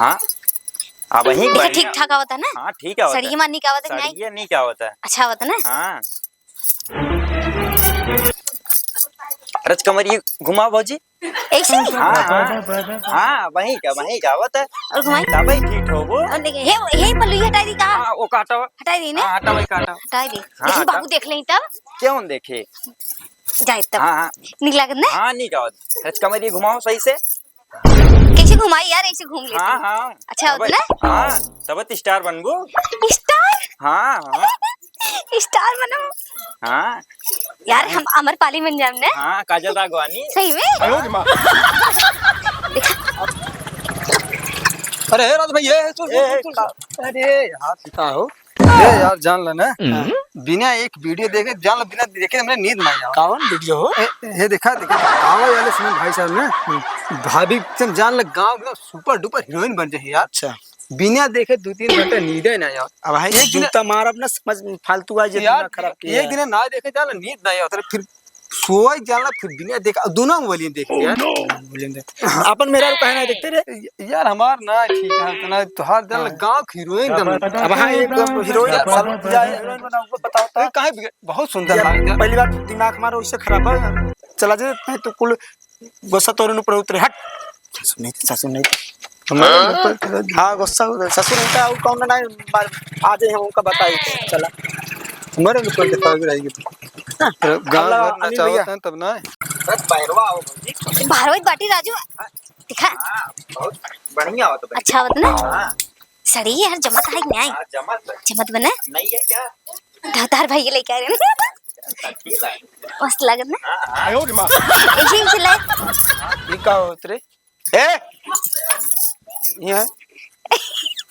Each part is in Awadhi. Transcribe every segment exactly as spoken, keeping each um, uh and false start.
हाँ, अब वही देखा, बढ़िया। ठीक ठाक आवत है ना? हाँ, ठीक आवत है। सड़िया मा निक आवत है कि नहीं? सड़िया निक आवत है। अच्छा आवत है ना? हाँ। रजकमरी घुमाओ भौजी। ऐसे? हाँ, हाँ। हाँ, वही का, वही का आवत है। और घुमाई? तबे ठीक होबो। और देखिए, हे, हे पल्लू, ये हटाई दी का? हाँ, वो काटो। हटाई दी ने? हाँ, हटाओ, ये काटो। हटाई दी। हाँ, लेकिन बाबू हटाओ। देख लें तब? क्यों देखे? जाए तब। हाँ, हाँ। निक लागत ना? हाँ, निक आवत। रजकमरी घुमाओ सही से। कैसे घुमाई यार, ऐसे घूम लेती। हाँ, हाँ। अच्छा होता ना? हाँ, तब तो स्टार बनबो। स्टार? हाँ, हाँ। स्टार बनम। हाँ। यार, हम अमरपाली बन जाम ने। हाँ, काजल राघवानी। सही में? अरे, हे राज भाई, ये है, सुन, सुन, ए, सुन, सुन। का-, अरे यार, का हो? ए यार, जान ल ना, हम्म। बिना एक वीडियो देखे, जान ल, बिना देखे हमरे नींद ना आवे। कौन वीडियो हो? ए, ए, देखा, देखा, आवे वाले सुमन भाई साहब ने, हम्म। भाभी से जान ल, गाँव में super duper हीरोइन बन जाए यार। अच्छा। बिना देखे दो तीन घंटा नींदे ना आवे। अब भाई, एक दिन जूता मारब ना, समझ में फालतू आ जाए, यार, दिमाग खराब किया। एक दिन ना देखे, जान ल, नींद ना आवे, फिर सोई जाला, फिर बिना देख, दोनों वाली देख लिया। बोलिए देख। अपन मेहरारू काहे ना देखते रे? यार, हमार ना ठीक है, इतना तोहार दिल हाँ। गाँव की हीरोइन दम। अब हाँ, एक दम हीरोइन यार, सब जाए। हीरोइन बना, वो बताओ तो। काहे बिगड़-, बहुत सुंदर यार, लागत है। पहली बात दिमाग हमारा उससे खराब है। चला जे, नहीं तो कुल गुस्सा तोरे ऊपर उतरे, हट। सासू नहीं, सासू नहीं। हमारे हाँ। ऊपर, हाँ, गुस्सा हो गया। ससुर उनका और कौन ना मार, आ जाए हम उनका बताई। चला। हमारे ऊपर के साग रहेगी। हाँ, गाँव अल्लाह, भर अनिल नचावत भैया। हैं तब ना। बस बाहरवा आओ भौजी। बाहरवा बाटी राजू। दिखा। हाँ, बहुत बढ़िया हो तो भाई। अच्छा होता ना? हाँ। सड़ी यार, जमत है कि नहीं? हाँ, जमत है। जमत बना? नहीं है क्या? ध-, धार भाई के लेके आ रहे हैं। अच्छी लग। मस्त लागत ना? हाँ, हाँ। ऐसे ही सिलाई। ये का होत रे? ए! ये,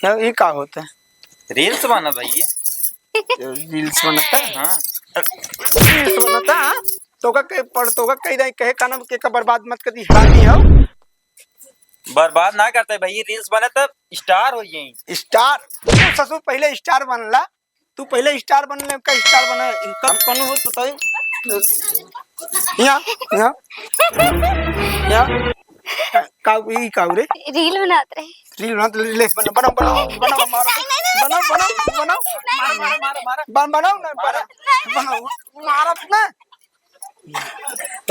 ये, ये का होता है? Reels बना भैया। Reels बनता है? हाँ। Reels बनता है? तोका के पढ़, तोका कही जाए, कहे का नाम के का बर्बाद मत कर दी, हरामी हो। बर्बाद ना करते भैया, reels बने तब star हो जाए। Star? तू ससुर पहले star बनला, तू पहले star बन ले, का star बने? इनका कौन हो बताई? यहाँ, यहाँ, यहाँ। का, ई का रे? Reel बनात रहे। Reel बनात रहे, ले, बना, बनाओ, बनाओ, बनाओ, मारो। नहीं, नहीं, नहीं, बनाओ, बनाओ, बनाओ। नहीं, नहीं, नहीं, नहीं। बन-, बनाओ ना, मारो। बनाओ। मारत ना।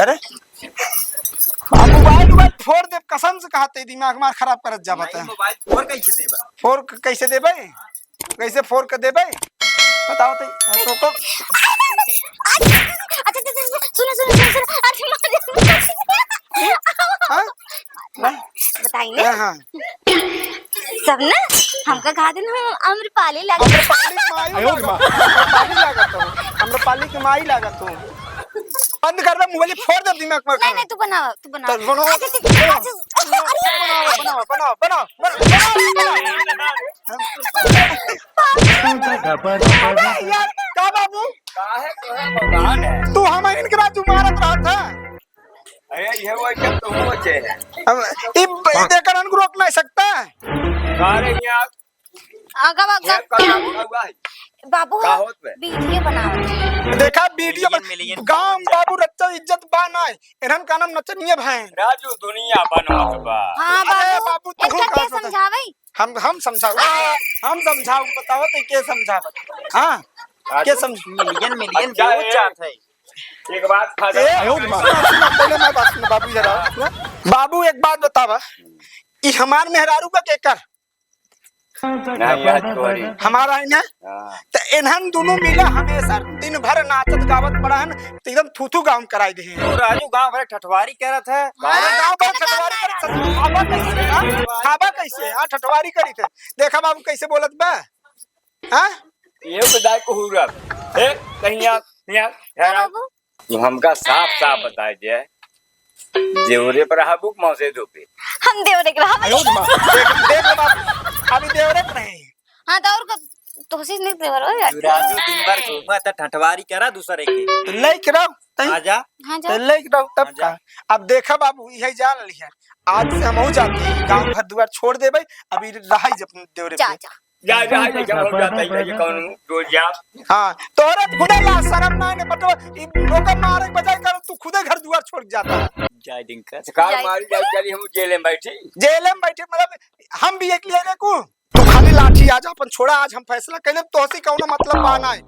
अरे? आ, mobile, mobile फोड़ दे, कसम से कहते, दिमाग मार खराब करत जा, नहीं, बता। Mobile फोड़ कैसे देबा? फोड़ क-, कैसे देबे? कैसे फोड़ के देबे? बताओ तो, आ, तो, तो। अच्छा, अच्छा, अच्छा, सुनो, सुनो, सुनो, सुनो। अरे, मार दे। हाँ? बताई ने? हाँ, हाँ। सब ना हमका कहा दिन हम अम्रपाली लागत। अम्रपाली के माई लागत हो। अम्रपाली लागत हो। अम्रपाली के माई लागत हो। बंद कर दे, mobile फोड़ दे, दिमाग में नहीं, खा। नहीं, तू बनावा, तू बनावा। तो बनाओ, अच्छा, अच्छा, बनाओ, अच्छा, अच्छा, अरे, बनाओ, अरे, बनाओ, बनाओ, बनाओ, बनाओ, बनाओ। अबे यार, का बाबू? काहे, काहे भगवान है? तू हम इनके बाद तू मारत रहा था। अरे, ये वो जब तो वो चे है। अब इ ब-, देखकर उनको रोक नहीं सकता। अरे, यहाँ आगा बा, ये का का हुआ है? बाबू का हो, होत बे? Video बनावत है। देखा, video million, बन-, million गाँव में बाबू रच्चा इज्जत बा ना, इन्हन का नाम नचनिया भाई। राजू दुनिया बनवत बा। हाँ, अरे बाबू, बाबू, तू एक का का के सोचत? समझावे? हम, हम समझाऊ, हम समझाऊ, बताओ तो के समझावत? हाँ, राजू, के समझ-, million, million अच्छा view है। चाहत है। एक बात खा ए, जा। सुना, सुना, पहले मैं बात सुना, बाबू जरा, सुना। बाबू, एक बात बतावा, ई हमार मेहरारू का केकर? नहीं, यार, छोड़ी। हमारा है ना? हाँ। त इन्हन दोनों मिला हमेशा दिन भर नाचत गावत पड़ा हन, त एकदम थू थू गाँव कराई दे। तू राजू गाँव भर ठठवारी करत है। अरे गाँव भर ठठवारी करत है। खाबा कैसे, हाँ? खाबा कैसे? हाँ, ठठवारी करी थे। देखा बाबू कैसे बोलत बा? हाँ? ये बताए को हुआ। ए, कहीं यहाँ, यहाँ, हाँ, यहाँ। बाबू। तू हमका साफ साफ बताई दे, देवरे पर रहबू कि मौसे धोबे? हम देवरे के रहब। आयो रे माँ। देख, देख ले बाबू, अभी देवरे पर नहीं। हाँ, तो और का, तोहसे नहीं देवर हो यार। राजू दिन भर घूमा त ठठवारी करा दूसरे के। तो लेके रहो, तई। आजा। हाँ, जा। तो लेके रहो, तब आजा। का? अब देखा बाबू, यही जान लिया। आज से हमहू जाती है, गाँव घर दुआर छोड़ देबे, अभी रहाई जब देवरे जा, पे। जा। जा, जा, जा, जा, हो जाता है, ये कौन रोज जा? हाँ, तोहरे खुदे लाज शरम ना है, मतलब, ई लोग मारे के बजाय कर, तू खुदे घर दुआर छोड़ के जाता है। जाए दिन का। कार जाए। मारी जाए, चली हम जेल में बैठी। जेल में बैठे, मतलब, हम भी एक लिए रे को। तू खाली लाठी आज अपन छोड़ा, आज हम फैसला कइले, तोहसे कौनो मतलब बा नाहीं।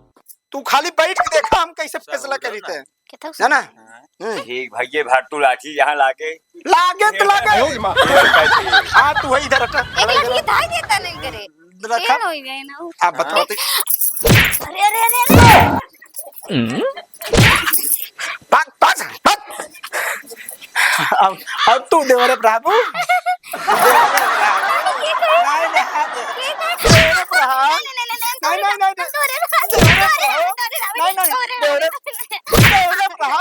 तू खाली बैठ के देखा हम कैसे फैसला करी थे। केतौ है ना? हम्म। ठीक भैये भार तू लाठी यहाँ लागे। लागे तो लागे। आयो रे माँ। हाँ, तू वही इधर हटा। एक लाठी के धाई देता नहीं करे। रखा। ये हो गए ना। आप बताओ तो। अरे, अरे, अरे, अरे। भाग, भाग, भाग। अब, अब तू देवरे प्रभु। नहीं, नहीं, नहीं, नहीं। देवरे प्रभु। नहीं, नहीं, नहीं, नहीं। देवरे प्रभु। देवरे प्रभु।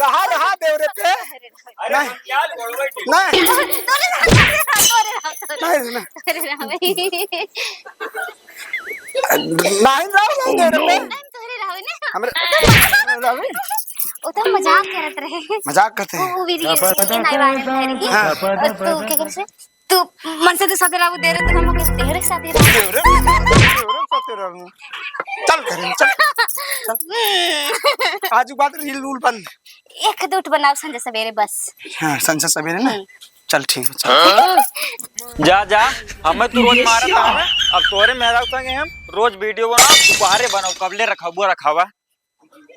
रहा, रहा देवरे पे। अरे, नहीं। हम क्या बोलबे? नहीं। तोरे रहा, तोरे रहा, तोरे रहा, तोरे रहा। नहीं, नहीं। तोरे रहा भाई। नहीं, नहीं, नहीं, नहीं, नहीं। नहीं, तोरे रहा भाई, नहीं। हमरे रहा भाई। वो तो मजाक करत रहे। मजाक करते हैं। वो, वो भी रही है, नहीं, वाली में रही। हाँ। और तू क्या कर से? तू मन से तो साथे रहा, वो दे रहे, तो हम लोग तेरे साथे रहा। तेरे, तेरे साथे रहा। चल, करें, चल, चल। आज के बाद reel-ऊल बंद। एक दो ठो बनाओ संझा सवेरे बस। हाँ, संझा सवेरे ना? हम्म। चल ठीक है, चल। जा, जा, हमें तू रोज मारत है, अब तोरे मेहरारू संगे हम रोज video बनाओ, दोपहरे बनाओ, कबले रखाबो रखावा।